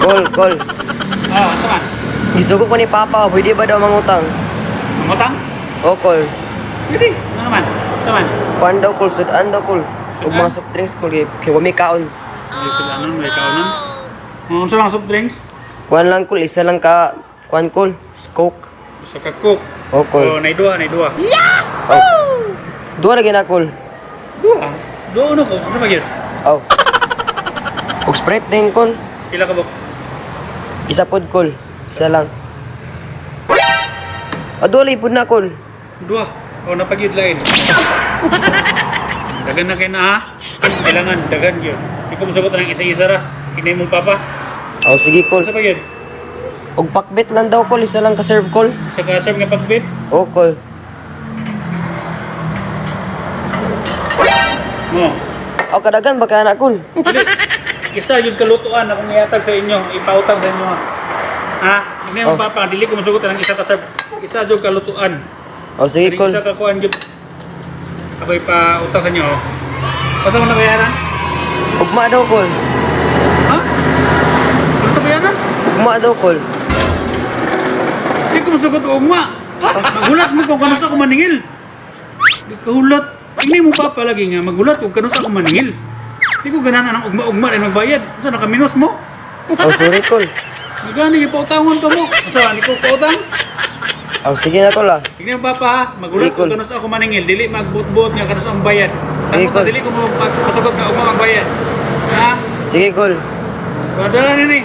Kol, kol. Ah, unsa man? Gisugo ko ni Papa, pwede ba daw mangutang? Mangutang? O, kol. Pwede. Ano naman? Unsa man? Kuan daw, kol. Sudan daw, kol. Ug mga soft drinks, kol. Kay wa may kaon. Ay, sila nun, may kaunon. Oh, unsa lang soft drinks? Kuan lang, kol. Isa lang ka, kuan, kol. Coke. Usa ka Coke. O, kol. Oh, nay duha, nay duha. Oh. Duha lagi na, kol. Duha. Duha ano ko? Unsa ba gyud? Oh. Ug Sprite din, kol. Pila ka buk? Isa pod, kol. Isa lang. O, duha lagi pod na, kol. Duha. Oh, napagyud lain. Dagan na kay na ha. Kailangan dagan gyud. Di ko mosugot ng isa-isa ra. Kinay mong papa. Oh, sige, kol. Unsa ba gyud? Ug pakbet lang daw, kol. Isa lang ka-serve, kol. Sa ka serve nga pagbit? O, kol. Mo. O, kadagan ba kaya na, kol? Dili. Isa yun kalutuan akong ihatag sa inyo, ipautang sa inyo. Ha? Hindi mo Oh. papa, dili ko mosugot ng isa ka serve. Isa jud kalutuan. O, sige, Dili kol. isa ka kuan jud. Ako ipautang sa inyo. Oh. Basta mo na bayaran? Ugma daw, kol. Ha? Ano sa bayaran? Ugma daw, kol. Di ko mosugot og ugma. Magulat mo kung kanus ako maningil. Di ka hulat. Hindi mo papa lagi nga magulat kung kanus ako maningil. Di ko ganahan ang ugma-ugma rin magbayad. Unsa nakaminos mo? Oh, sorry, kol. Magani ipautangon pa mo. Unsa ni ko pautang? Oh, sige na, kol, ah. Tingnan mo papa ha, magulat Sige, ko Kol. kanus ako maningil, dili magbuot-buot nga kanus ang bayad. Sige, Ako Kol. dili ko mo pagpasugot nga ugma magbayad. Ha? Sige, kol. Padala nini.